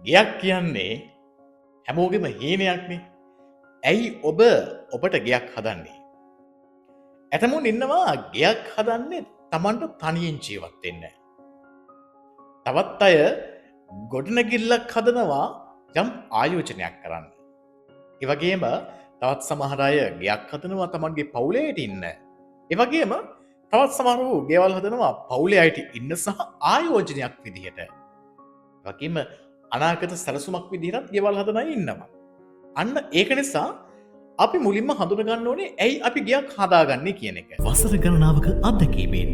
ගෙයක් කියන්නේ හැමෝගෙම හීනයක්නේ. ඇයි ඔබ ඔබට ගෙයක් හදන්නේ? ඇතමුන් ඉන්නවා ගෙයක් හදන්නේ තමන්ට තනියෙන් ජීවත් වෙන්න. තවත් අය ගොඩනැගිල්ලක් හදනවා යම් ආයෝජනයක් කරන්න. ඒ වගේම තවත් සමහර අය ගෙයක් හදනවා තමන්ගේ පවුලේ අයට ඉන්න. ඒ වගේම තවත් සමහරු ගෙවල් හදනවා පවුලේ අයට ඉන්න සහ ආයෝජනයක් විදිහට. ඒ වගේම අනාගත සැලසුමක් විදිහටත් ගෙවල් හදන අය ඉන්නවා. අන්න ඒක නිසා අපි මුලින්ම හඳුන ගන්න ඕනේ ඇයි අපි ගෙයක් හදාගන්නේ කියන එක. වසර ගණනාවක අත්දැකීමෙන්,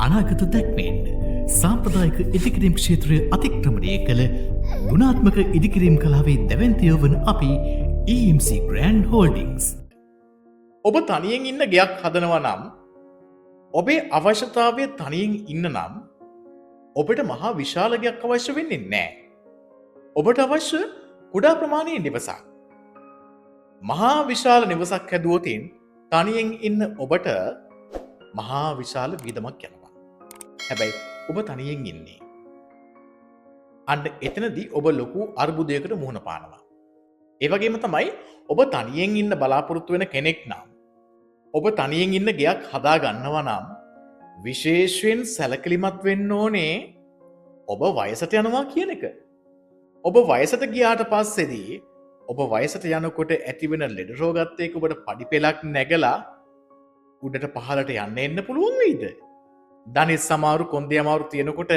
අනාගත දැක්මෙන්, සාම්ප්‍රදායික ඉදිකිරීම් ක්ෂේත්‍රය අතික්‍රමණය කළ ගුණාත්මක ඉදිකිරීම් කලාවේ දැවැන්තයෝ වන අපි EMC Grand Holdings. ඔබ තනියෙන් ඉන්න ගෙයක් හදනවා නම්, ඔබේ අවශ්‍යතාවය තනියෙන් ඉන්න නම්, ඔබට මහා විශාල ගෙයක් අවශ්‍ය වෙන්නේ නැහැ. ඔබට අවශ්‍ය කුඩා ප්‍රමාණයේ නිවසක්. මහා විශාල නිවසක් හැදුවොතින් තනියෙන් ඉන්න ඔබට මහා විශාල වියදමක් යනවා. හැබැයි ඔබ තනියෙන් ඉන්නේ. අන්න එතනදී ඔබ ලොකු අර්බුදයකට මුහුණ පානවා. ඒ වගේම තමයි ඔබ තනියෙන් ඉන්න බලාපොරොත්තු වෙන කෙනෙක් නම්, ඔබ තනියෙන් ඉන්න ගෙයක් හදා ගන්නවා නම්, විශේෂයෙන් සැලකිලිමත් වෙන්න ඕනේ ඔබ වයසට යනවා කියන එක. ඔබ වයසට ගියාට පස්සේදී, ඔබ වයසට යනකොට ඇතිවෙන ලෙඩ රෝගත් එක්ක ඔබට පඩි පෙළක් නැගලා උඩට පහළට යන්න එන්න පුළුවන් වෙයිද? දනිස් අමාරු, කොන්දේ අමාරු තියෙනකොට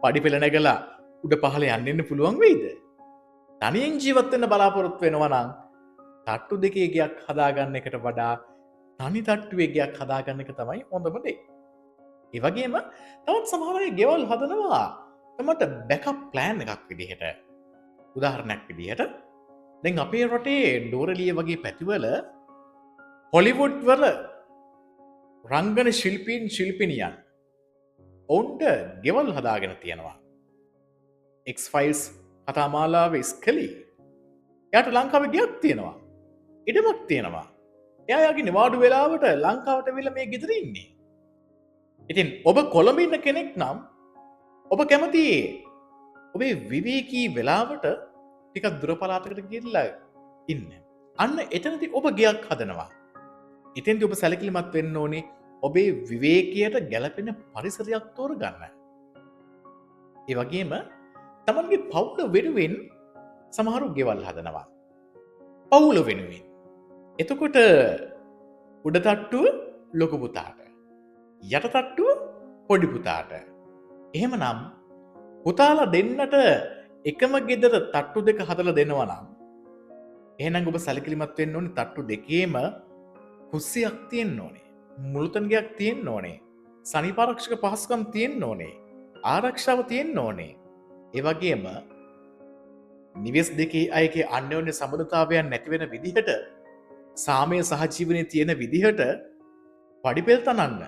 පඩි පෙළ නැගලා උඩ පහළ යන්න එන්න පුළුවන් වෙයිද? තනියෙන් ජීවත් වෙන්න බලාපොරොත්තු වෙනවා නම් තට්ටු දෙකේ ගෙයක් හදාගන්න එකට වඩා තනි තට්ටුවේ ගෙයක් හදාගන්න එක තමයි හොඳම දේ. ඒ වගේම තවත් සමහර අය ගෙවල් හදනවා තමන්ට බැකප් ප්ලෑන් එකක් විදිහට. උදාහරණයක් විදිහට දැන් අපේ රටේ නුවරඑළිය වගේ පැතිවල හොලිවුඩ් වල රංගන ශිල්පීන් ශිල්පිනියන් ඔවුන්ට ගෙවල් හදාගෙන තියෙනවා. X-Files කතාමාලාවේ ස්කලි, එයාට ලංකාවේ ගෙයක් තියෙනවා. ඉඩමක් තියෙනවා. එයා එයාගේ නිවාඩු වෙලාවට ලංකාවට ඇවිල්ලා මේ ගෙදර ඉන්නේ. ඉතින් ඔබ කොළඹ ඉන්න කෙනෙක් නම්, ඔබ කැමති ඔබේ විවේකී වෙලාවට ටිකක් දුර පළාතකට ගිහිල්ලා ඉන්න. අන්න එතනදී ඔබ ගෙයක් හදනවා. එතෙන්දී ඔබ සැලකිලිමත් වෙන්න ඕනේ ඔබේ විවේකයට ගැලපෙන පරිසරයක් තෝරගන්න. ඒ වගේම තමන්ගේ පවුල වෙනුවෙන් සමහරු ගෙවල් හදනවා. පවුල වෙනුවෙන්. එතකොට උඩ තට්ටුව ලොකු පුතාට, යට තට්ටුව පොඩි පුතාට. එහෙමනම් පුතාලා දෙන්නට එකම ගෙදර තට්ටු දෙක හදලා දෙනවා නම්, එහෙනම් ඔබ සැලකිලිමත් වෙන්න ඕනේ තට්ටු දෙකේම කුස්සියක් තියෙන්න ඕනේ. මුළුතැන් ගෙයක් තියෙන්න ඕනේ. සනීපාරක්ෂක පහසුකම් තියෙන්න ඕනේ. ආරක්ෂාව තියෙන්න ඕනේ. ඒ වගේම නිවෙස් දෙකේ අයගේ අන්‍යෝන්‍ය සබඳතාවයන් නැති වෙන විදිහට, සාමය සහජීවනයේ තියෙන විදිහට පඩිපෙළ තනන්න.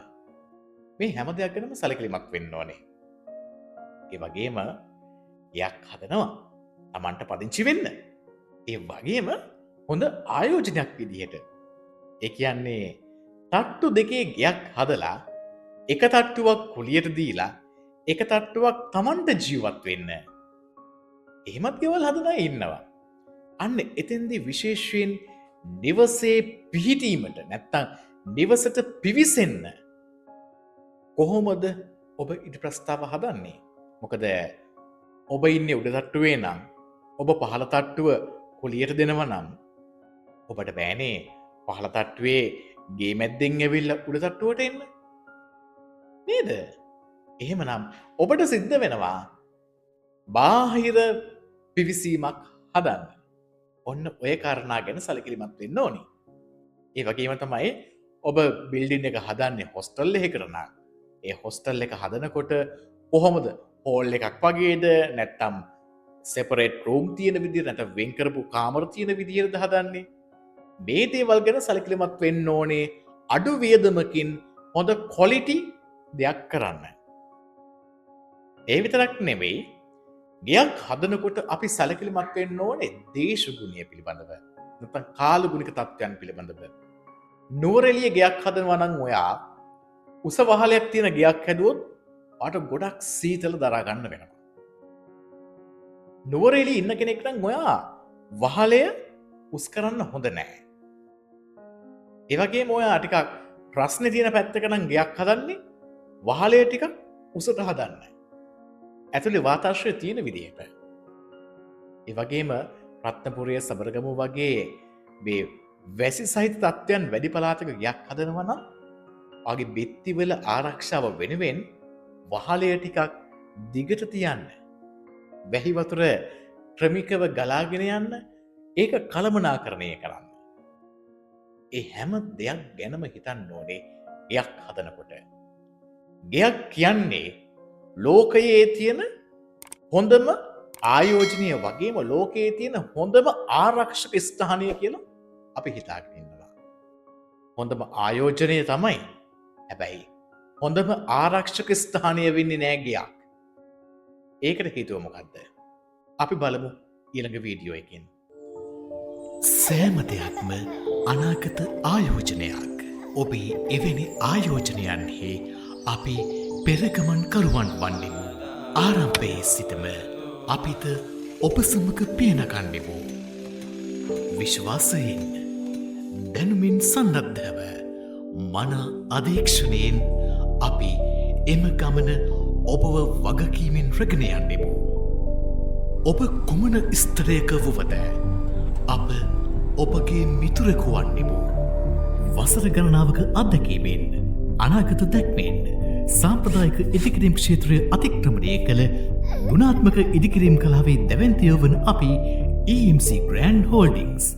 මේ හැම දෙයක් ගැනම සැලකිලිමත් වෙන්න ඕනේ. ඒ වගේම ගෙයක් හදනවා තමන්ට පදිංචි වෙන්න. ඒ වගේම හොඳ ආයෝජනයක් විදිහට. ඒ කියන්නේ තට්ටු දෙකේ ගෙයක් හදලා එක තට්ටුවක් කුලියට දීලා එක තට්ටුවක් තමන්ට ජීවත් වෙන්න. එහෙමත් ගෙවල් හදන අය ඉන්නවා. අන්න එතෙන්දී විශේෂයෙන් නිවසේ පිහිටීමට නැත්තම් නිවසට පිවිසෙන්න කොහොමද ඔබ ඉඩ ප්‍රස්තාව හදන්නේ? මොකද ඔබ ඉන්නේ උඩ තට්ටුවේ නම්, ඔබ පහළ තට්ටුව කුලියට දෙනවා නම්, ඔබට බෑනේ පහළ තට්ටුවේ ගේ මැද්දෙන් ඇවිල්ලා උඩ තට්ටුවට එන්න. නේද? එහෙමනම් ඔබට සිද්ධ වෙනවා බාහිර පිවිසීමක් හදන්න. ඔන්න ඔය කාරණා ගැන සැලකිලිමත් වෙන්න ඕනි. ඒ වගේම තමයි ඔබ බිල්ඩින් එක හදන්නේ හොස්ටල් එකකට නම්, ඒ හොස්ටල් එක හදනකොට කොහොමද, හෝල් එකක් වගේද, නැත්නම් සෙපරේට් රූම් තියෙන විදිහට, නැත්නම් වෙන් කරපු කාමර තියෙන විදිහටද හදන්නේ? මේ දේවල් ගැන සැලකිලිමත් වෙන්න ඕනේ අඩු වියදමකින් හොඳ ක්වොලිටි දෙයක් කරන්න. ඒ විතරක් නෙවෙයි, ගෙයක් හදනකොට අපි සැලකිලිමත් වෙන්න ඕනේ දේශගුණය පිළිබඳව, නැත්නම් කාලගුණික තත්ත්වයන් පිළිබඳව. නුවරඑළිය ගෙයක් හදනවා නම් ඔයා උස වහලයක් තියෙන ගෙයක් හැදුවොත් ඔයාට ගොඩක් සීතල දරා ගන්න වෙනවා. නුවරඑළියේ ඉන්න කෙනෙක් නම් ඔයා වහලය උස් කරන්න හොඳ නෑ. ඒ වගේම ඔයා ටිකක් ප්‍රශ්නේ තියෙන පැත්තක නම් ගෙයක් හදන්නේ, වහලය ටිකක් උසට හදන්න. ඇතුලේ වාතාශ්‍රය තියෙන විදිහට. ඒ වගේම රත්නපුරය, සබරගමු වගේ මේ වැසි සහිත තත්ත්වයන් වැඩි පළාතක ගෙයක් හදනවා නම් ඔයාගේ බිත්තිවල ආරක්ෂාව වෙනුවෙන් වහලය ටිකක් දිගට තියන්න. වැහි වතුර ක්‍රමිකව ගලාගෙන යන්න, ඒක කළමනාකරණය කරන්න. ඒ හැම දෙයක් ගැනම හිතන්න ඕනේ ගෙයක් හදනකොට. ගෙයක් කියන්නේ ලෝකයේ තියෙන හොඳම ආයෝජනය වගේම ලෝකයේ තියෙන හොඳම ආරක්ෂක ස්ථානය කියලා අපි හිතාගෙන ඉන්නවා. හොඳම ආයෝජනය තමයි. හැබැයි හොඳම ආරක්ෂක ස්ථානය වෙන්නේ නෑ ගෙයක්. ඒකට හේතුව මොකද්ද? අපි බලමු ඊළඟ වීඩියෝ එකෙන්. සෑම දෙයක්ම අනාගත ආයෝජනයක්. ඔබේ එවැනි ආයෝජනයන්හි අපි පෙරගමන්කරුවන් වන්නෙමු. ආරම්භයේ සිටම අපිත ඔබ සමග පියනගන්නෙමු. විශ්වාසයෙන්, දැනුමින් සන්නද්ධව, මන අධීක්ෂණයෙන් අපි එම ගමන ඔබව වගකීමෙන් රැගෙන යන්නෙමු. ඔබ කුමන ස්තරයක වුවද අප ඔබගේ මිතුරෙකු වන්නෙමු. වසර ගණනාවක අත්දැකීමෙන්, අනාගත දැක්මෙන්, සාම්ප්‍රදායික ඉදිකිරීම් ක්ෂේත්‍රය අතික්‍රමණය කළ ගුණාත්මක ඉදිකිරීම් කලාවේ දැවැන්තයෝ වන අපි EMC Grand Holdings.